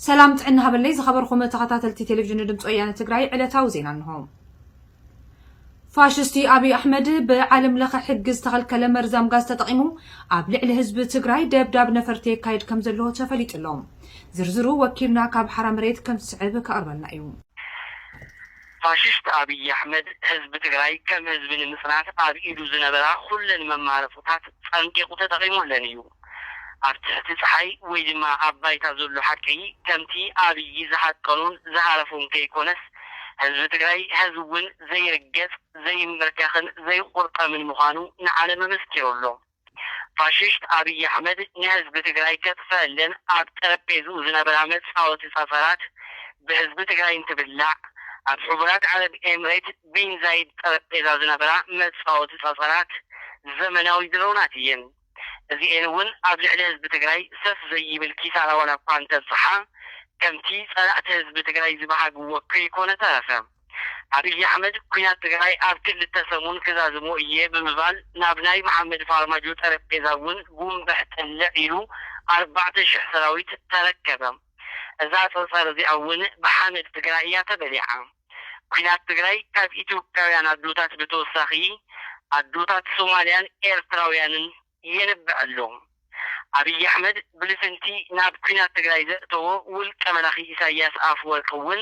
ሰላም ጥዕና ሃበለይ ዝኸበርኩም ተኸታተልቲ ቴሌቪዥን ድምፂ ወያነ ትግራይ፣ ዕለታዊ ዜና እንሆ። ፋሽስቲ ኣብይ ኣሕመድ ብዓለም ለኸ ሕጊ ዝተኸልከለ መርዛም ጋዝ ተጠቒሙ ኣብ ልዕሊ ህዝቢ ትግራይ ደብዳብ ነፈርቲ የካይድ ከም ዘሎ ተፈሊጡ ኣሎ። ዝርዝሩ ወኪልና ካብ ሓራ መሬት ከም ዝስዕብ ከቕርበልና እዩ። ፋሽስት ኣብይ ኣሕመድ ህዝቢ ትግራይ ከም ህዝቢ ንምፅናት ኣብ ኢዱ ዝነበራ ኩለን መማረፅታት ፀንቂቑ ተጠቒሙለን እዩ። ኣብ ትሕቲ ፀሓይ ወይ ድማ ኣብ ባይታ ዘሎ ሓቂ ከምቲ ኣብይ ዝሓቀኑን ዝሃረፉን ከይኮነስ፣ ህዝቢ ትግራይ ሕዚ እውን ዘይርገፅ፣ ዘይንበርከኽን ዘይቑርጠምን ምዃኑ ንዓለም ኣመስኪሩ ኣሎ። ፋሽስት ኣብይ ኣሕመድ ንህዝቢ ትግራይ ከጥፈአለን ኣብ ጠረጴዝኡ ዝነበራ መፃወቲ ፀፀራት ብህዝቢ ትግራይ እንትብላዕ፣ ኣብ ሕቡራት ዓረብ ኤምሬት ቢን ዛይድ ጠረጴዛ ዝነበራ መፃወቲ ፀፀራት ዘመናዊ ድሮናት እየን። እዚኤን እውን ኣብ ልዕሊ ህዝቢ ትግራይ ሰፍ ዘይብል ኪሳራ ዋላ እኳ እንተብፅሓ፣ ከምቲ ፀላእቲ ህዝቢ ትግራይ ዝበሃግዎ ከይኮነ ተረፈ። ኣብይ ኣሕመድ ኲናት ትግራይ ኣብ ክልተ ሰሙን ክዛዝሞ እየ ብምባል ናብ ናይ መሓመድ ፋርማጆ ጠረጴዛ እውን ጉንብሕ ጥልዕ ኢሉ ኣርባዕተ ሽሕ ሰራዊት ተረከበ። እዛ ፀፀር እዚኣ እውን ብሓመድ ትግራይ እያ ተበሊዓ። ኲናት ትግራይ ካብ ኢትዮጵያውያን ኣዶታት ብተወሳኺ ኣዶታት ሶማልያን ኤርትራውያንን የንብዕ ኣሎ። ኣብይ ኣሕመድ ብልፍንቲ ናብ ኲናት ትግራይ ዘእተዎ ውልቀ መላኺ ኢሳያስ ኣፈወርቂ እውን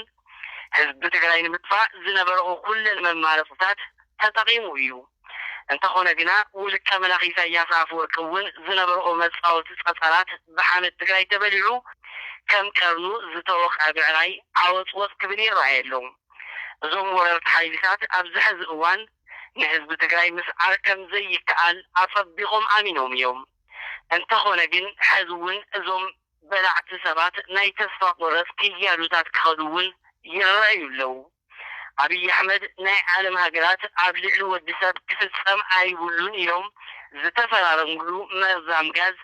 ህዝቢ ትግራይ ንምጥፋእ ዝነበረኦ ኩለን መማረፅታት ተጠቒሙ እዩ። እንተኾነ ግና ውልቀ መላኺ ኢሳያስ ኣፈወርቂ እውን ዝነበረኦ መፃወቲ ፀፀራት ብሓመድ ትግራይ ተበሊዑ ከም ቀርኑ ዝተወቕዐ ብዕራይ ዓወፅወፅ ክብል ይረኣየ ኣሎ። እዞም ወረርቲ ሓይልታት ኣብዚ ሕዚ እዋን ንህዝቢ ትግራይ ምስዓር ከም ዘይከኣል ኣፀቢቖም ኣሚኖም እዮም። እንተኾነ ግን ሕዚ እውን እዞም በላዕቲ ሰባት ናይ ተስፋ ቆረፅ ክያዶታት ክኸዱ እውን ይረኣዩ ኣለዉ። ኣብይ ኣሕመድ ናይ ዓለም ሃገራት ኣብ ልዕሊ ወዲ ሰብ ክፍፀም ኣይብሉን ኢሎም ዝተፈራረምሉ መርዛም ጋዝ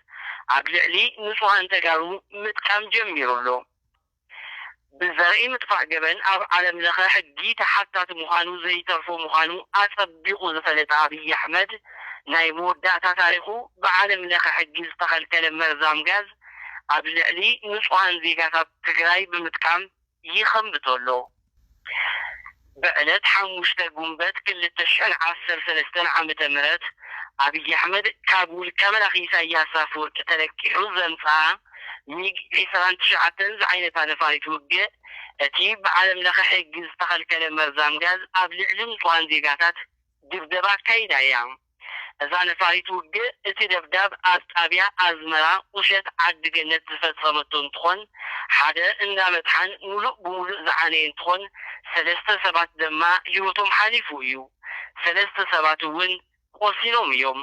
ኣብ ልዕሊ ንፁሃን ተጋሩ ምጥቃም ጀሚሩ ኣሎ። ብዘርኢ ምጥፋእ ገበን ኣብ ዓለም ለኸ ሕጊ ተሓታቲ ምዃኑ ዘይተርፎ ምዃኑ ኣፀቢቑ ዝፈለጠ ኣብይ ኣሕመድ፣ ናይ መወዳእታ ታሪኹ ብዓለም ለኸ ሕጊ ዝተኸልከለ መርዛም ጋዝ ኣብ ልዕሊ ንፁሃን ዜጋታት ትግራይ ብምጥቃም ይኸምብቶ ኣሎ። ብዕለት ሓሙሽተ ጉንበት ክልተ ሽሕን ዓሰርተ ሰለስተን ዓመተ ምህረት ኣብይ ኣሕመድ ካብ ውልቀ መላኺ ኢሳያስ ኣፈወርቂ ተለቂሑ ዘምፅኣ ሚግ ዒስራን ትሽዓተን ዝዓይነታ ነፋሪት ውግእ፣ እቲ ብዓለም ለኸ ሕጊ ዝተኸልከለ መርዛም ጋዝ ኣብ ልዕሊ ንፁሃን ዜጋታት ድብደባ ኣካይዳ እያ። እዛ ነፋሪት ውግእ እቲ ደብዳብ ኣብ ጣብያ ኣዝመራ ቁሸት ዓዲ ገነት ዝፈፀመቶ እንትኾን፣ ሓደ እንዳ መጥሓን ሙሉእ ብሙሉእ ዝዓነየ እንትኾን፣ ሰለስተ ሰባት ድማ ህይወቶም ሓሊፉ እዩ። ሰለስተ ሰባት እውን ቆሲሎም እዮም።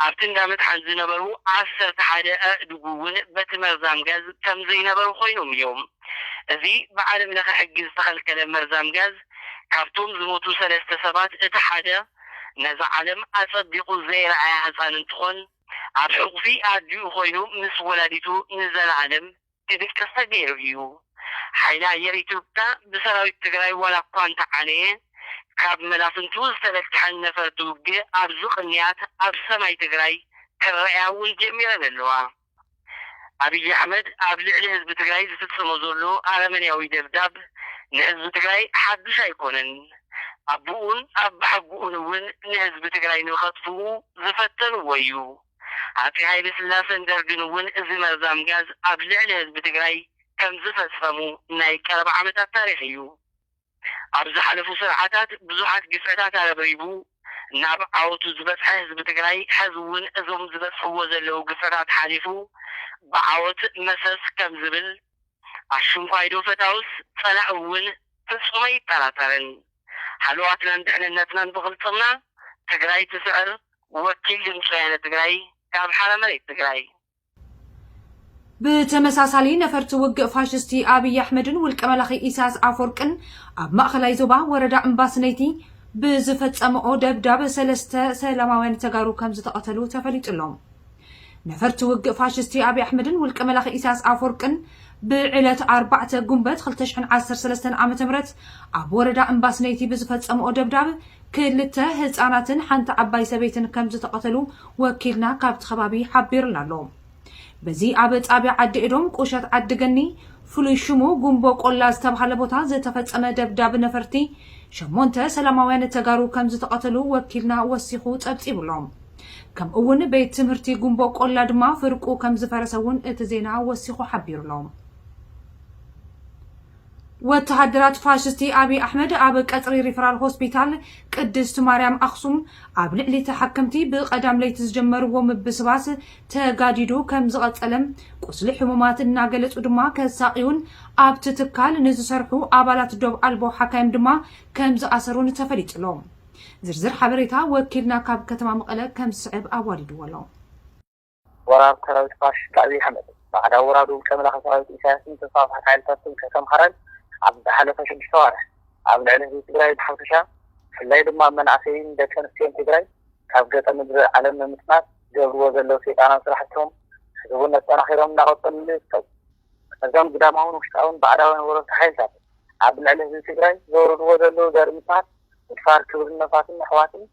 ኣብቲ እንዳ መጥሓን ዝነበሩ ዓሰርተ ሓደ ኣእዱግ እውን በቲ መርዛም ጋዝ ከም ዘይነበሩ ኮይኖም እዮም። እዚ ብዓለም ለኸ ሕጊ ዝተኸልከለ መርዛም ጋዝ ካብቶም ዝሞቱ ሰለስተ ሰባት እቲ ሓደ ነዛ ዓለም ኣጸቢቑ ዘይረኣያ ህጻን እንትኾን፣ ኣብ ሕቑፊ ኣዲኡ ኮይኑ ምስ ወላዲቱ ንዘለኣለም ክድቅስ ተገይሩ እዩ። ሓይሊ ኣየር ኢትዮጵያ ብሰራዊት ትግራይ ዋላ እኳ እንተዓነየ፣ ካብ መላፍንቱ ዝተለቅሐን ነፈርቲ ውግእ ኣብዚ ቅንያት ኣብ ሰማይ ትግራይ ክረኣያ እውን ጀሚረን ኣለዋ። ኣብይ ኣሕመድ ኣብ ልዕሊ ህዝቢ ትግራይ ዝፍጽሞ ዘሎ ኣረመኔያዊ ደብዳብ ንህዝቢ ትግራይ ሓዱሽ ኣይኮነን። ኣቦኡን ኣባሓጎኡን እውን ንህዝቢ ትግራይ ንኸጥፍኡ ዝፈተንዎ እዩ። ኣጼ ሃይለ ስላሰን ደርግን እውን እዚ መርዛም ጋዝ ኣብ ልዕሊ ህዝቢ ትግራይ ከም ዝፈጸሙ ናይ ቀረባ ዓመታት ታሪኽ እዩ። ኣብ ዝሓለፉ ስርዓታት ብዙሓት ግፍዕታት ኣረብሪቡ ናብ ዓወቱ ዝበጽሐ ህዝቢ ትግራይ፣ ሕዚ እውን እዞም ዝበጽሕዎ ዘለዉ ግፍዕታት ሓሊፉ ብዓወት መሰስ ከም ዝብል ኣሽንኳይ ዶ ፈታውስ ጸላኢ እውን ፍጹም ኣይጠራጠርን። ሃለዋትናን ድሕንነትናን ብቕልጽምና። ትግራይ ትስዕር። ወኪል ድምፂ ወያነ ትግራይ ካብ ሓራ መሬት ትግራይ። ብተመሳሳሊ ነፈርቲ ውግእ ፋሽስቲ ኣብይ ኣሕመድን ውልቀ መላኺ ኢሳያስ ኣፈወርቅን ኣብ ማእኸላይ ዞባ ወረዳ እምባስነይቲ ብዝፈጸምኦ ደብዳብ ሰለስተ ሰላማውያን ተጋሩ ከም ዝተቐተሉ ተፈሊጡ ኣሎ። ነፈርቲ ውግእ ፋሽስቲ ኣብይ ኣሕመድን ውልቀ መላኺ ኢሳያስ ኣፈወርቅን ብዕለት ኣርባዕተ ጉንበት ክልተ ሽሕን ዓሰርተ ሰለስተን ዓመተ ምህረት ኣብ ወረዳ እምባስነይቲ ብዝፈጸምኦ ደብዳብ ክልተ ህጻናትን ሓንቲ ዓባይ ሰበይትን ከም ዝተቐተሉ ወኪልና ካብቲ ከባቢ ሓቢሩና ኣሎ። በዚ ኣብ ጣብያ ዓዲ ኤዶም፣ ቁሸት ዓዲ ገኒ፣ ፍሉይ ሽሙ ጉምቦ ቆላ ዝተባሃለ ቦታ ዝተፈጸመ ደብዳብ ነፈርቲ ሸሞንተ ሰላማውያን ተጋሩ ከም ዝተቐተሉ ወኪልና ወሲኹ ጸብጺቡ ኣሎ። ከምኡ እውን ቤት ትምህርቲ ጉምቦ ቆላ ድማ ፍርቁ ከም ዝፈረሰ እውን እቲ ዜና ወሲኹ ሓቢሩ ኣሎ። ወተሃደራት ፋሽስቲ ኣብይ ኣሕመድ ኣብ ቀጽሪ ሪፈራል ሆስፒታል ቅድስት ማርያም ኣኽሱም ኣብ ልዕሊ ተሓከምቲ ብቐዳም ለይቲ ዝጀመርዎ ምብስባስ ተጋዲዱ ከም ዝቐጸለ፣ ቁስሊ ሕሙማት እናገለጹ ድማ ከሳቕዩን ኣብቲ ትካል ንዝሰርሑ ኣባላት ዶብ ኣልቦ ሓካይም ድማ ከም ዝኣሰሩን ተፈሊጡ ኣሎ። ዝርዝር ሓበሬታ ወኪልና ካብ ከተማ መቐለ ከም ዝስዕብ ኣዋዲድዎ ኣሎ። ወራር ሰራዊት ፋሽስት ኣብይ ኣሕመድ ባዕዳዊ ወራር ውልቀ መላኺ ሰራዊት ኢሳያስን ተስፋፍሓት ሓይልታት ትምክሕቲ ኣምሓራን ኣብ ዝሓለፈ ሽዱሽተ ኣዋርሕ ኣብ ልዕሊ ህዝቢ ትግራይ ብሓፈሻ ብፍላይ ድማ መናእሰይን ደቂ ኣንስትዮን ትግራይ ካብ ገፀ ምድሪ ዓለም ንምፅናት ዝገብርዎ ዘለዉ ሰይጣናዊ ስራሕቶም ሕዚ እውን ኣጠናኺሮም እናቐፀሉሉ ይርከቡ። እዞም ግዳማውን ውሽጣውን ባዕዳውያን ወረርቲ ሓይልታት ኣብ ልዕሊ ህዝቢ ትግራይ ዘውርድዎ ዘለዉ ዘርኢ ምፅናት ምድፋር ክብርን መስዋእትን ኣሕዋትን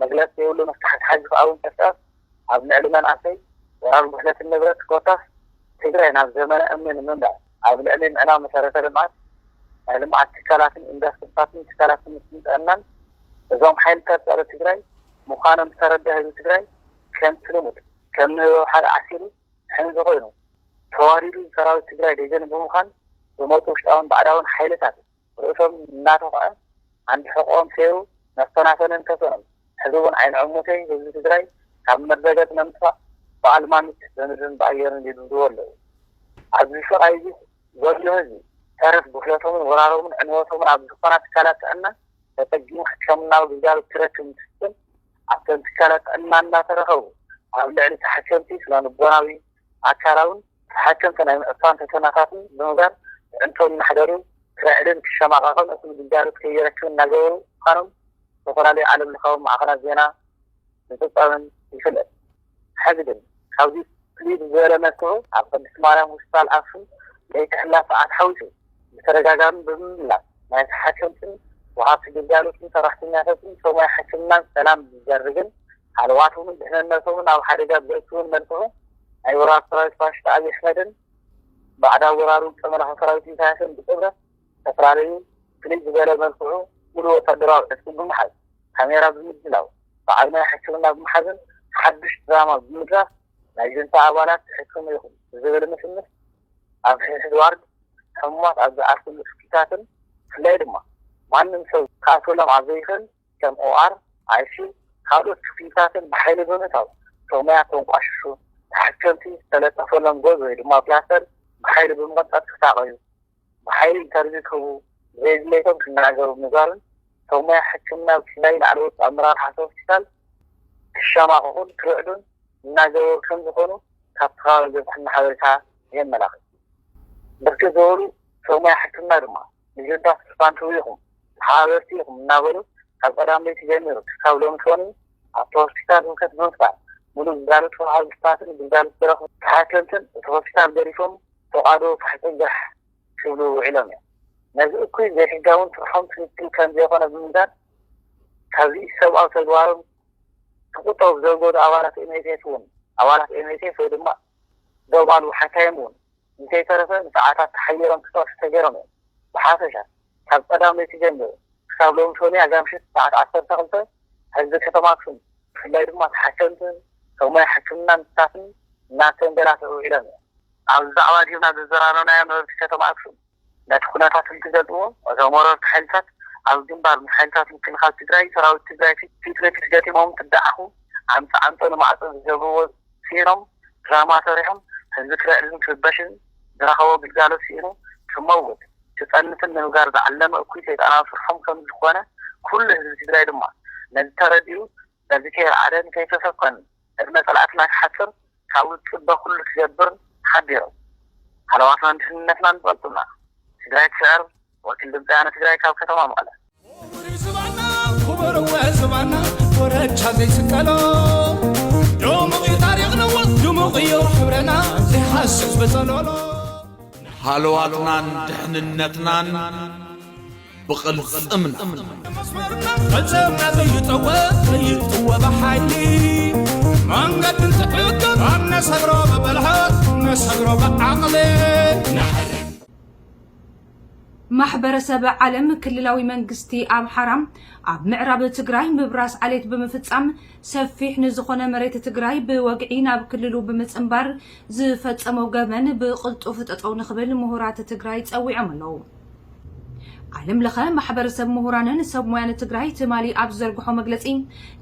መግለፂ ዘይብሉ መስካሕክሓ ግፍኣዊ ጨፍጫፍ ኣብ ልዕሊ መናእሰይ፣ ወራር ጉሕለትን ንብረት ኮታስ ትግራይ ናብ ዘመነ እምኒ ንምምላስ ኣብ ልዕሊ ምዕናው መሰረተ ልምዓት ናይ ልምዓት ትካላትን ኢንዳስትሪታትን ትካላት ትምህርትን ጥዕናን እዞም ሓይልታት ፀረ ትግራይ ምዃኖም ዝተረደአ ህዝቢ ትግራይ ከምቲ ልሙድ ከም ንህበብ ሓደ ዓሲሉ ሕንዚ ኮይኑ ተዋሪዱ ሰራዊት ትግራይ ደጀን ብምዃን ዝመፁ ውሽጣውን ባዕዳውን ሓይልታት ርእሶም እናተኹዐ ዓንዲ ሕቖኦም ሰይሩ መፈናፈንን ከፈኖም ሕዚ እውን ዓይኒ ዕሙተይ ህዝቢ ትግራይ ካብ መርዘገፅ ንምጥፋእ በዓል ማሚት ብምድርን ብኣየርን ይድብድቡ ኣለዉ። ኣብዚ ስቓይ እዚ ዘሎ ህዝቢ ተረፍ ብኽለቶምን ወራሮምን ዕንወቶምን ኣብ ዝኾና ትካላት ጥዕና ተፀጊሙ ሕክምናዊ ግልጋሎት ክረክብ እንትፍትን ኣብተን ትካላት ጥዕና እናተረኸቡ ኣብ ልዕሊ ተሓከምቲ ስነ ልቦናዊ፣ ኣካላውን ተሓከምቲ ናይ ምዕፋን ፈተናታትን ብምግባር የዕንቶ እናሕደሩ ክርዕድን ክሸማቐቕን እኹል ግልጋሎት ከይረክብ እናገበሩ ምዃኖም ዝተፈላለዩ ዓለም ለኻዊ ማዕኸናት ዜና ምፅብፃብን ይፍለጥ። ሕዚ ግን ካብዚ ፍልይ ብዝበለ መልክዑ ኣብ ቅድስት ማርያም ሆስፒታል ኣክሱም ለይቲ ሕላፍ ሰዓት ሓዊሱ ብተደጋጋሚ ብምምላስ ናይ ተሓከምትን ወሃብቲ ግልጋሎትን ሰራሕተኛታትን ሰሙያ ሕክምናን ሰላም ዝዘርግን ሃለዋቶምን ድሕንነቶምን ኣብ ሓደጋ ብዘእትውን መልክዑ ናይ ወራር ሰራዊት ፋሽስት ኣብይ ኣሕመድን ባዕዳዊ ወራሩ ውልቀ መላኺ ሰራዊት ኢሳያስን ብጥምረት ዝተፈላለዩ ፍልይ ዝበለ መልክዑ ሙሉእ ወታደራዊ ዕጥቂ ብምሓዝ ካሜራ ብምድላው በዓል ሞያ ሕክምና ብምሓዝን ሓዱሽ ድራማ ብምድራፍ ናይ ጁንታ ኣባላት ትሕክሙ ኢኹም ብዝብል ምስምስ ኣብ ሕድሕድ ዋርድ ሕሙማት ኣብ ዝዓርፍሉ ክፍልታትን ብፍላይ ድማ ማንም ሰብ ክኣትወሎም ኣብ ዘይኽእል ከም ኦኣር፣ ኣይሲዩ ካልኦት ክፍልታትን ብሓይሊ ብምእታው ሰሙያ ከንቋሽሹ፣ ተሓከምቲ ዝተለጠፈሎም ጎዝ ወይ ድማ ፕላስተር ብሓይሊ ብምቕንጣጥ ክሳቐዩ፣ ብሓይሊ ኢንተርቪው ክህቡ፣ ብዘይ ድሌቶም ክናገሩ ምግባርን ሰሙያ ሕክምና ብፍላይ ላዕለዎት ኣመራርሓ እቲ ሆስፒታል ክሸማቐቑን ክርዕዱን እናገበሩ ከምዝኾኑ ካብቲ ከባቢ ዝበፅሐና ሓበሬታ የመላኽት። ብርክት ዝበሉ ሰብ ሞያ ሕክምና ድማ ንጀንታ ስልፋን ትህቡ ኢኹም፣ ተሓባበርቲ ኢኹም እናበሉ ካብ ቀዳም ለይቲ ጀሚሩ ክሳብ ሎሚ ሰኑይ ኣብቲ ሆስፒታል ህውከት ብምፍጣር ሙሉእ ግልጋሎት ወሃብቲ ስታፍን ግልጋሎት ዝረኽቡ ተሓከምትን እቲ ሆስፒታል ገዲፎም ተቋዶ ፋሕ ጽንግሕ ክብሉ ውዒሎም እዮም። ነዚ እኩይ ዘይሕጋውን ስርሖም ትኽክል ከምዘይኮነ ብምግንዛብ ካብዚ ኢሰብኣዊ ተግባሮም ክቑጠቡ ዘገዱ ኣባላት ኤምኤስኤስ እውን ኣባላት ኤምኤስኤስ ወይ ድማ ዶብ ኣልቦ ሓካይም እውን እንተይተረፈ ንሰዓታት ተሓይሮም ክጠፍኡ ተገይሮም እዮም። ብሓፈሻ ካብ ቀዳም ለይቲ ጀሚሩ ክሳብ ሎሚ ሶንያ ኣጋ ምሸት ሰዓት ዓሰርተ ክልተ ህዝቢ ከተማ ኣክሱም ብፍላይ ድማ ተሓከምትን ሰብ ሞያ ሕክምናን ስታፍን እናተንገላትዑ ውዒሎም እዮም። ኣብዚ ዛዕባ ዲብና ዘዘራረብናዮም ነበርቲ ከተማ ኣክሱም ነቲ ኩነታት እንትገልፅዎ እቶም ወረርቲ ሓይልታት ኣብ ግንባር ምስ ሓይልታት ምክልኻል ትግራይ ሰራዊት ትግራይ ፊት ንፊት ገጢሞም እንትደዓኹ ዓምፂ ዓንፆ ንማዕፆ ዝገብርዎ ስኢኖም ድራማ ሰሪሖም ህዝቢ ክርዕድን ክርበሽን ዝረኸቦ ግልጋሎት ስኢኑ ክመውት ክፀንትን ንምግባር ዝዓለመ እኩይ ሰይጣናዊ ስርሖም ከምዝኾነ ኩሉ ህዝቢ ትግራይ ድማ ነዚ ተረዲኡ በዚ ከይረዓደን ከይተሰኮን ዕድመ ፀላእትና ክሓፅር ካብኡ ዝፅበ ኩሉ ክገብር ሓቢሮም ሃለዋትናን ድሕንነትናን ዝቐልጡልና። ትግራይ ትስዕር። ወኪል ድምፂ ወያነ ትግራይ ካብ ከተማ መቐለ። ዝባና ክቡር እወ ዝባና ኮረቻ ዘይስቀሎ ድሙቕ እዩ ታሪኽና ድሙቕ እዩ ሕብረና ዘይሓስስ ብፀሎሎ ሃለዋትናን ድሕንነትናን ብቕልፅምና መስመርና ቅልፅምና ዘይጠወ ዘይጥወ ብሓይሊ መንገዲ እንትሕግር ኣብ ነሰግሮ ብብልሃት ነሰግሮ ብዓቕሊ ማሕበረሰብ ዓለም ክልላዊ መንግስቲ ኣምሓራ ኣብ ምዕራብ ትግራይ ምብራስ ዓሌት ብምፍጻም ሰፊሕ ንዝኾነ መሬት ትግራይ ብወግዒ ናብ ክልሉ ብምጽንባር ዝፈጸሞ ገበን ብቕልጡፍ ጠጠው ንኽብል ምሁራት ትግራይ ጸዊዖም ኣለዉ። ዓለም ለኸ ማሕበረሰብ ምሁራንን ሰብ ሞያን ትግራይ ትማሊ ኣብ ዝዘርግሖ መግለጺ፣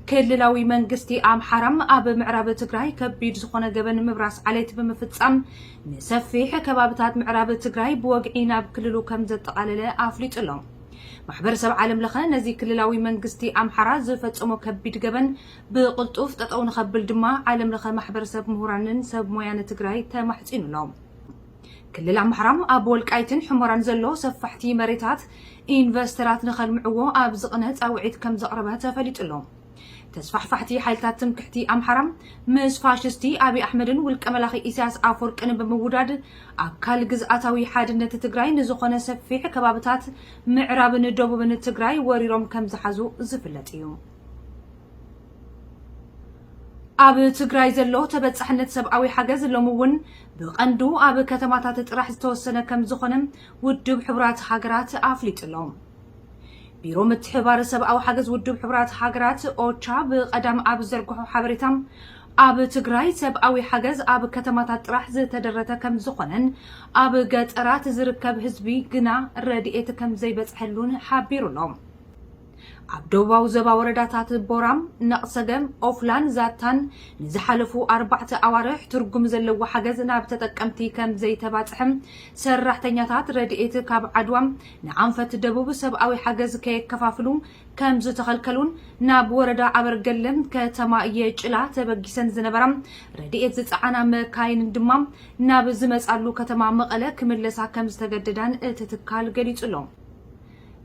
ክልላዊ መንግስቲ ኣምሓራም ኣብ ምዕራብ ትግራይ ከቢድ ዝኾነ ገበን ምብራስ ዓሌት ብምፍጻም ንሰፊሕ ከባብታት ምዕራብ ትግራይ ብወግዒ ናብ ክልሉ ከም ዘጠቓለለ ኣፍሊጡ ኣሎ። ማሕበረሰብ ዓለም ለኸ ነዚ ክልላዊ መንግስቲ ኣምሓራ ዝፈጸሞ ከቢድ ገበን ብቕልጡፍ ጠጠው ንኸብል ድማ ዓለም ለኸ ማሕበረሰብ ምሁራንን ሰብ ሞያን ትግራይ ተማሕጺኑ ኣሎ። ክልል ኣምሓራም ኣብ ወልቃይትን ሕሞራን ዘሎ ሰፋሕቲ መሬታት ኢንቨስተራት ንኸልምዕዎ ኣብ ዝቕነ ጻውዒት ከም ዘቕረበ ተፈሊጡ ኣሎ። ተስፋሕፋሕቲ ሓይልታት ትምክሕቲ ኣምሓራ ምስ ፋሽስቲ ኣብይ ኣሕመድን ውልቀ መላኺ ኢሳያስ ኣፈወርቅን ብምውዳድ ኣካል ግዝኣታዊ ሓድነት ትግራይ ንዝኾነ ሰፊሕ ከባብታት ምዕራብን ደቡብን ትግራይ ወሪሮም ከም ዝሓዙ ዝፍለጥ እዩ። ኣብ ትግራይ ዘሎ ተበጻሕነት ሰብኣዊ ሓገዝ ሎሚ እውን ብቐንዱ ኣብ ከተማታት ጥራሕ ዝተወሰነ ከም ዝኾነ ውድብ ሕቡራት ሃገራት ኣፍሊጡ ኣሎ። ቢሮ ምትሕብባር ሰብኣዊ ሓገዝ ውድብ ሕቡራት ሃገራት ኦቻ ብቐዳም ኣብ ዝዘርግሖ ሓበሬታ፣ ኣብ ትግራይ ሰብኣዊ ሓገዝ ኣብ ከተማታት ጥራሕ ዝተደረተ ከም ዝኾነን ኣብ ገጠራት ዝርከብ ህዝቢ ግና ረድኤት ከም ዘይበጽሐሉን ሓቢሩ ኣሎ። ኣብ ደቡባዊ ዞባ ወረዳታት ቦራም፣ ነቕሰገም፣ ኦፍላን ዛታን ንዝሓለፉ ኣርባዕተ ኣዋርሕ ትርጉም ዘለዎ ሓገዝ ናብ ተጠቀምቲ ከም ዘይተባጽሐ፣ ሰራሕተኛታት ረድኤት ካብ ዓድዋ ንኣንፈት ደቡብ ሰብኣዊ ሓገዝ ከየከፋፍሉ ከም ዝተኸልከሉን ናብ ወረዳ ኣበርገለ ከተማ የጭላ ተበጊሰን ዝነበራ ረድኤት ዝጸዓና መካይን ድማ ናብ ዝመጻሉ ከተማ መቐለ ክምለሳ ከም ዝተገደዳን እቲ ትካል ገሊጹ ኣሎ።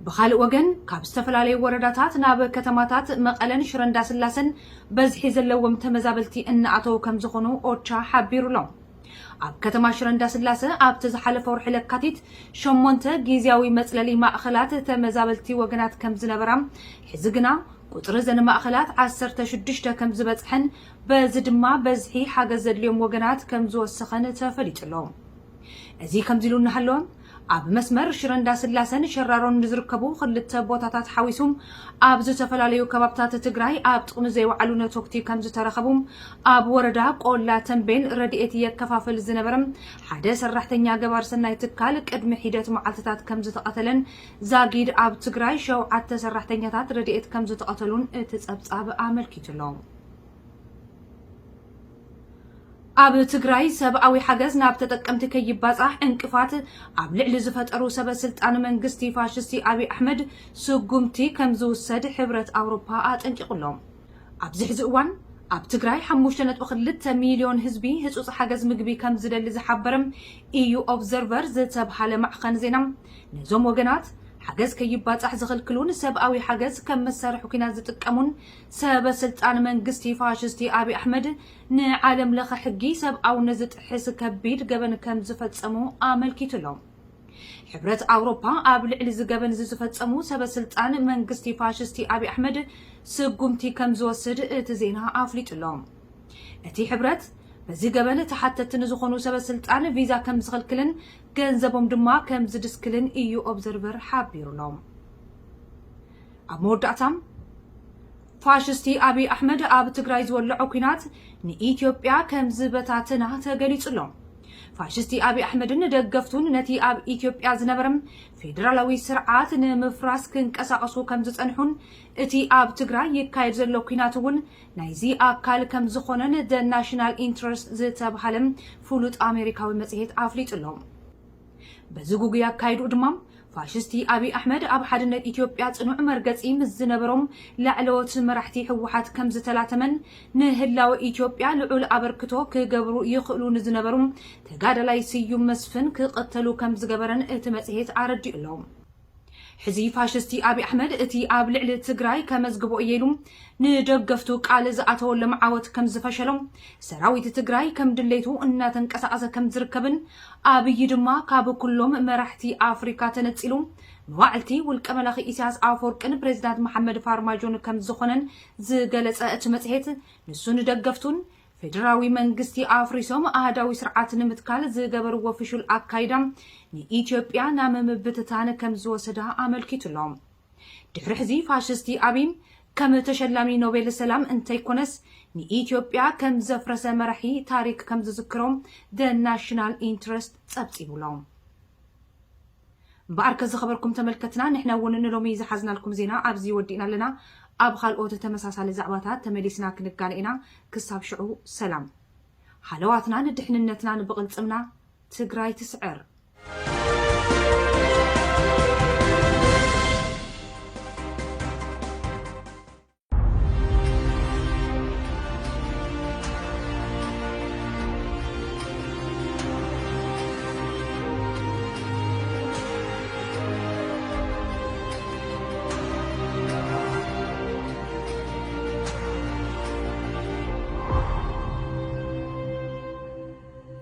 ብኻልእ ወገን፣ ካብ ዝተፈላለዩ ወረዳታት ናብ ከተማታት መቐለን ሽረ እንዳስላሰን በዝሒ ዘለዎም ተመዛበልቲ እናኣተዉ ከም ዝኾኑ ኦቻ ሓቢሩ ኣሎ። ኣብ ከተማ ሽረ እንዳስላሰ ኣብቲ ዝሓለፈ ወርሒ ለካቲት ሸሞንተ ግዝያዊ መጽለሊ ማእኸላት ተመዛበልቲ ወገናት ከም ዝነበራ፣ ሕዚ ግና ቁጽሪ እዘን ማእኸላት ዓሰርተ ሽዱሽተ ከም ዝበጽሐን በዚ ድማ በዝሒ ሓገዝ ዘድልዮም ወገናት ከም ዝወሰኸን ተፈሊጡ ኣሎ። እዚ ከምዚ ኢሉ እናሃለወ፣ ኣብ መስመር ሽረ እንዳስላሰን ሸራሮን ንዝርከቡ ክልተ ቦታታት ሓዊሱ ኣብ ዝተፈላለዩ ከባብታት ትግራይ ኣብ ጥቕሚ ዘይወዓሉ ነቶክቲ ከም ዝተረኸቡ ኣብ ወረዳ ቆላ ተንቤን ረድኤት የከፋፍል ዝነበረ ሓደ ሰራሕተኛ ገባር ሰናይ ትካል ቅድሚ ሒደት መዓልትታት ከም ዝተቐተለን ዛጊድ ኣብ ትግራይ ሸውዓተ ሰራሕተኛታት ረድኤት ከም ዝተቐተሉን እቲ ጸብጻብ ኣመልኪቱ ኣሎ። ኣብ ትግራይ ሰብኣዊ ሓገዝ ናብ ተጠቀምቲ ከይባጻሕ ዕንቅፋት ኣብ ልዕሊ ዝፈጠሩ ሰበ ስልጣን መንግስቲ ፋሽስቲ ኣብይ ኣሕመድ ስጉምቲ ከም ዝውሰድ ሕብረት ኣውሮፓ ኣጠንቂቑ ኣሎ። ኣብዚ ሕዚ እዋን ኣብ ትግራይ ሓሙሽተ ነጥቢ ክልተ ሚልዮን ህዝቢ ህጹጽ ሓገዝ ምግቢ ከም ዝደሊ ዝሓበረ ኢዩ ኦብዘርቨር ዝተብሃለ ማዕኸን ዜና፣ ነዞም ወገናት ሓገዝ ከይባጻሕ ዝኽልክሉን ሰብኣዊ ሓገዝ ከም መሳርሒ ኲናት ዝጥቀሙን ሰበ ስልጣን መንግስቲ ፋሽስቲ ኣብይ ኣሕመድ ንዓለም ለኸ ሕጊ ሰብኣውነት ዝጥሕስ ከቢድ ገበን ከም ዝፈጸሙ ኣመልኪቱ ኣሎ። ሕብረት ኣውሮፓ ኣብ ልዕሊ እዚ ገበን እዚ ዝፈጸሙ ሰበ ስልጣን መንግስቲ ፋሽስቲ ኣብይ ኣሕመድ ስጉምቲ ከም ዝወስድ እቲ ዜና ኣፍሊጡ ኣሎ። እቲ ሕብረት በዚ ገበን ተሓተቲ ንዝኾኑ ሰበ ስልጣን ቪዛ ከም ዝኽልክልን ገንዘቦም ድማ ከም ዝድስክልን ኢዩ ኦብዘርቨር ሓቢሩ ኣሎ። ኣብ መወዳእታ፣ ፋሽስቲ ኣብይ ኣሕመድ ኣብ ትግራይ ዝወለዖ ኲናት ንኢትዮጵያ ከም ዝበታትና ተገሊጹ ኣሎ። ፋሽስቲ ኣብይ ኣሕመድን ደገፍቱን ነቲ ኣብ ኢትዮጵያ ዝነበረ ፌደራላዊ ስርዓት ንምፍራስ ክንቀሳቐሱ ከም ዝጸንሑን እቲ ኣብ ትግራይ ይካየድ ዘሎ ኲናት እውን ናይዚ ኣካል ከም ዝኾነን The National Interest ዝተብሃለ ፍሉጥ ኣሜሪካዊ መጽሔት ኣፍሊጡ ኣሎ። በዚ ጉጉይ ኣካይድኡ ድማ ፋሽስቲ ኣብይ ኣሕመድ ኣብ ሓድነት ኢትዮጵያ ጽኑዕ መርገጺ ምስ ዝነበሮም ላዕለዎት መራሕቲ ህወሓት ከም ዝተላተመን ንህላወ ኢትዮጵያ ልዑል ኣበርክቶ ክገብሩ ይኽእሉ ንዝነበሩ ተጋዳላይ ስዩም መስፍን ክቕተሉ ከም ዝገበረን እቲ መጽሔት ኣረዲኡ ኣሎ። ሕዚ ፋሽስቲ ኣብይ ኣሕመድ እቲ ኣብ ልዕሊ ትግራይ ከመዝግቦ እየ ኢሉ ንደገፍቱ ቃል ዝኣተወሎም ዓወት ከም ዝፈሸሎም፣ ሰራዊት ትግራይ ከም ድሌቱ እናተንቀሳቐሰ ከም ዝርከብን ኣብይ ድማ ካብ ኩሎም መራሕቲ ኣፍሪካ ተነጺሉ መዋዕልቲ ውልቀ መላኺ ኢሳያስ ኣፈወርቅን ፕሬዚዳንት መሓመድ ፋርማጆን ከም ዝኾነን ዝገለጸ እቲ መጽሔት፣ ንሱ ንደገፍቱን ፌደራዊ መንግስቲ ኣፍሪሶም ኣህዳዊ ስርዓት ንምትካል ዝገበርዎ ፍሹል ኣካይዳ ንኢትዮጵያ ናብ ምብትታን ከም ዝወሰዳ ኣመልኪቱ ኣሎ። ድሕሪ ሕዚ ፋሽስቲ ኣብይ ከም ተሸላሚ ኖቤል ሰላም እንተይኮነስ ንኢትዮጵያ ከም ዘፍረሰ መራሒ ታሪክ ከም ዝዝክሮም The National Interest ጸብጺቡ ኣሎ። እምበኣር ከዝኸበርኩም ተመልከትና ንሕና እውን ንሎሚ ዝሓዝናልኩም ዜና ኣብዚ ወዲእና ኣለና። ኣብ ካልኦት ተመሳሳሊ ዛዕባታት ተመሊስና ክንጋነ ኢና። ክሳብ ሽዑ ሰላም። ሃለዋትና ንድሕንነትና ንብቕልጽምና። ትግራይ ትስዕር።